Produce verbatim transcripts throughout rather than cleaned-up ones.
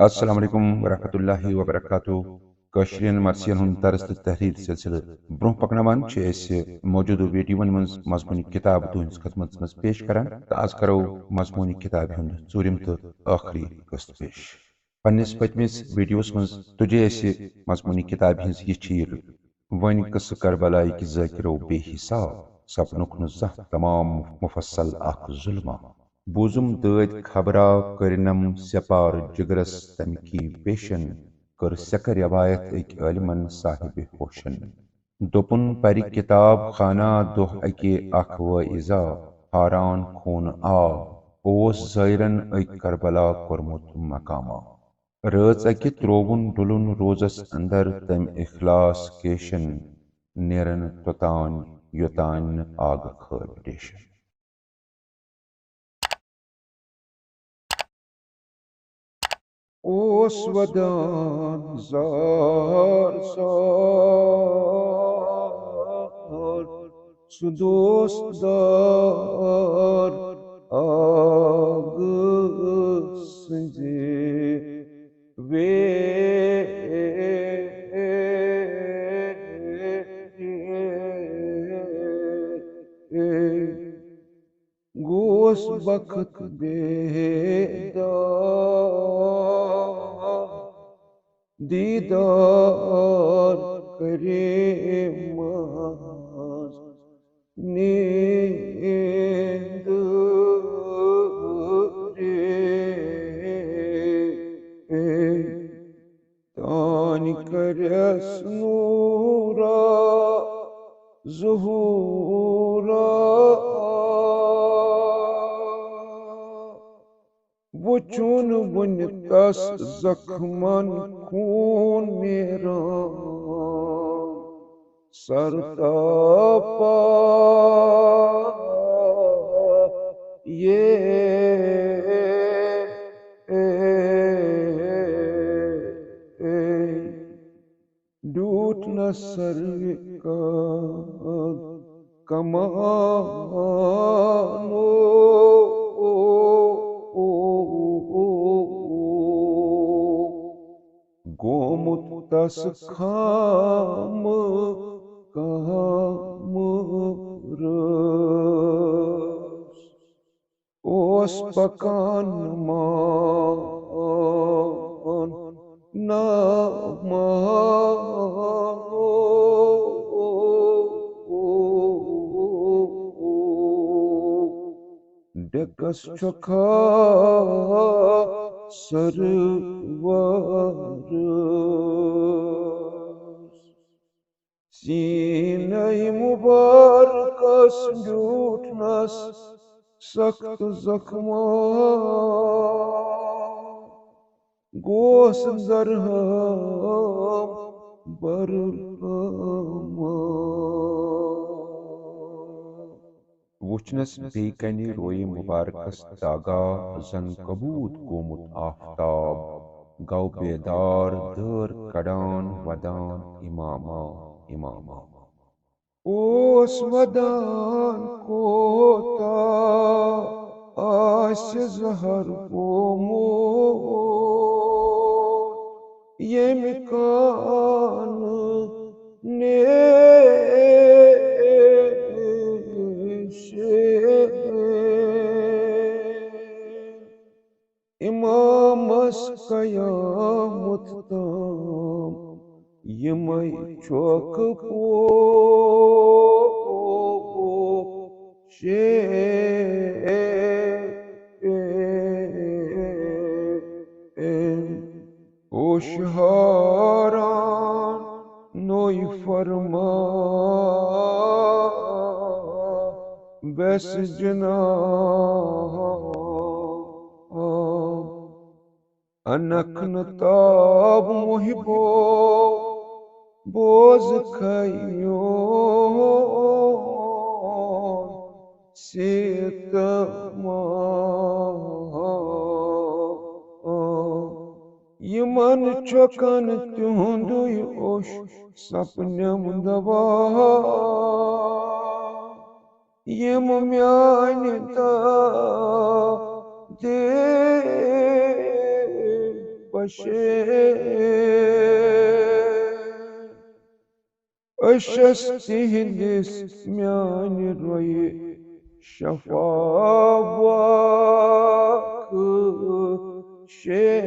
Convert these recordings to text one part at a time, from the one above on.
السلام علیکم ورحمۃ اللہ وبرکاتہ۔ کٲشرٮ۪ن مرثین ہُنٛد درس تہٕ تحریر سلسلہٕ برٛونٛہہ پکناوان چھِ أسۍ موجودٕ ویڈیوَن منٛز مضموٗنی کتاب تُہنٛدِس خدمتس منٛز پیش کران، تہٕ آز کرو مضموٗنی کتابہِ ہُنٛد ژوٗرِم تہٕ ٲخری قسط پیش۔ پننِس پٔتمِس ویڈیوَس منٛز تُجے اَسہِ مضموٗنی کتابہِ ہٕنٛز یہِ چیٖر۔ وۄنۍ قصہٕ کربلایہِ کہِ ذٲکِرو بے حساب، سپنُک نہٕ زانٛہہ تمام مفصل اکھ ظلمہ۔ بوٗزُم دٲدۍ خبرا کٔرِنم سیپار جگرس تمہِ کی پیشن، کٔر سیکہ روایت أکۍ عٲلمن صاحبِ ہوشن۔ دوٚپُن پرِ کتاب خانہ دۄہ اکہِ اکھ وٲعظہ، حاران خوٗنہٕ آب، اوس زٲیرن أکۍ کربلا کوٚرمُت مقامہ۔ رٲژ اکہِ ترووُن ڈُلُن روزس اندر تٔمۍ اخلاص کیشن، نیرن توٚتانۍ یوٚتانۍ نہٕ آگہٕ کھٲلۍ ریشن۔ اوس ودان زار زار سُہ دوست دار آگہٕ سٕنٛزِ وے۔ گوس وقت بیدار، دیدار کرے منٛز نیندرِ۔ تانۍ کرس نورا ظہورا۔ وچھُن وُنہِ تس زخمن خوٗن نیران۔ سر تاپا یہ ڈیوٗٹھ نہ سروِ کانٛہہ کمانو۔ گومُت تس خام کانٛہہ مُرس۔ اوس پکان نمان نمان۔ ڈیکس چھۄکھا سرورس۔ سیٖنَے مُبارکَس ڈیوٗٹھنَس سخت زخمہٕ۔ گوس درہم برہم۔ وُچھنس بیٚیہِ کنہِ رویہِ مبارکس داغا زن کبوٗت گوٚمُت آفتاب۔ گوٚو بیدار دٲر کڑان ودان اماما اماما۔ اوس ودان کوتاہ آسہِ زہر گوٚمُت ییٚمہِ کانہٕ نِش۔ امامس قیامت تام یمے چھوکھ پوشن۔ اوش ہاران نوٚے فرمان بس جناح۔ انکھ نہٕ تاب محبو بوز کھیون سیتما۔ یِمن چھۄکن تِہُنٛدُے اوٚش سپنم دوا۔ یِم میانہِ دادِ شین۔ أسۍ چھِس تِہنٛدِس میانہِ رویہِ شفا بخشین۔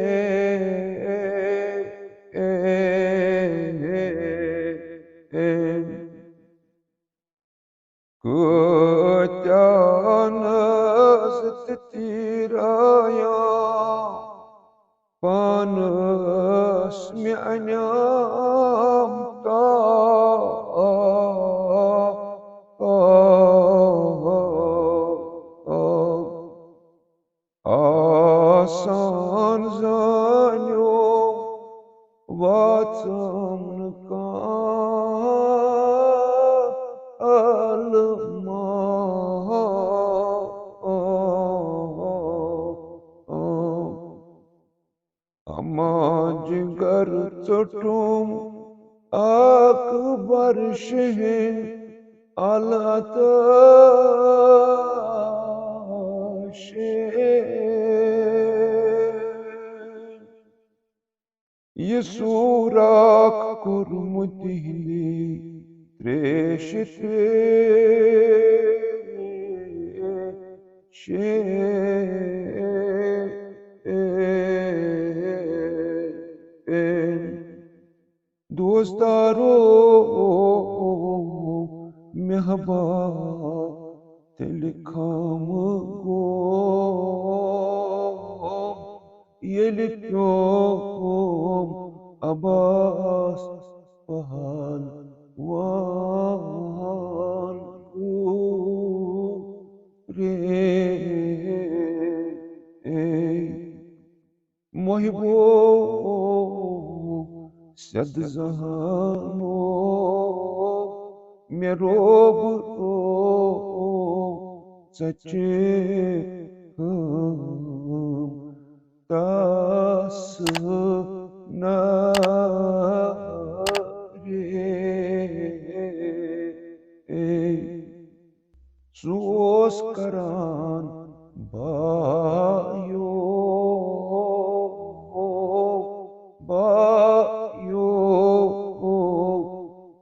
کۭتیاہ ناز تہٕ تیٖرایاں پانس میانیام تا۔ آسان زانیو واتم نہٕ کانٛہہ علما۔ اما جگر ژوٚٹُم اکبر شہن العطاشین۔ یہِ سوراخ کوٚرمُت تِہنٛدِ تریشہِ تریشہِ۔ دوستارو، مہبا تیٚلہِ خامہٕ گوٚو، ییٚلہِ پیوم عباس پہلوان گوٚو رے۔ محبو سد زہانو مےٚ روب ژچے ہم تس نارے۔ سُہ اوس کران بایو، بایو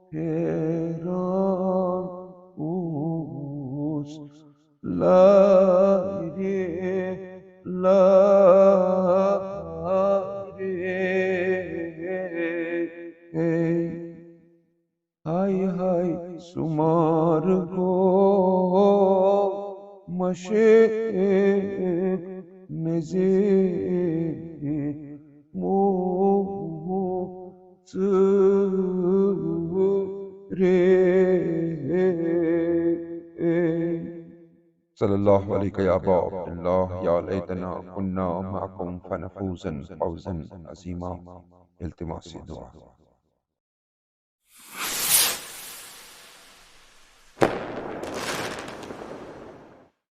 پھیران اوس لارے، لارے۔ ہاے ہاے سُمار گوٚو مشق نزیٖر موٗژ رے۔ صلی اللہ علیک یا ابا عبداللہ، یا لیتنا کنا معکم فنفوز فوزا عظیما۔ التماس دعا۔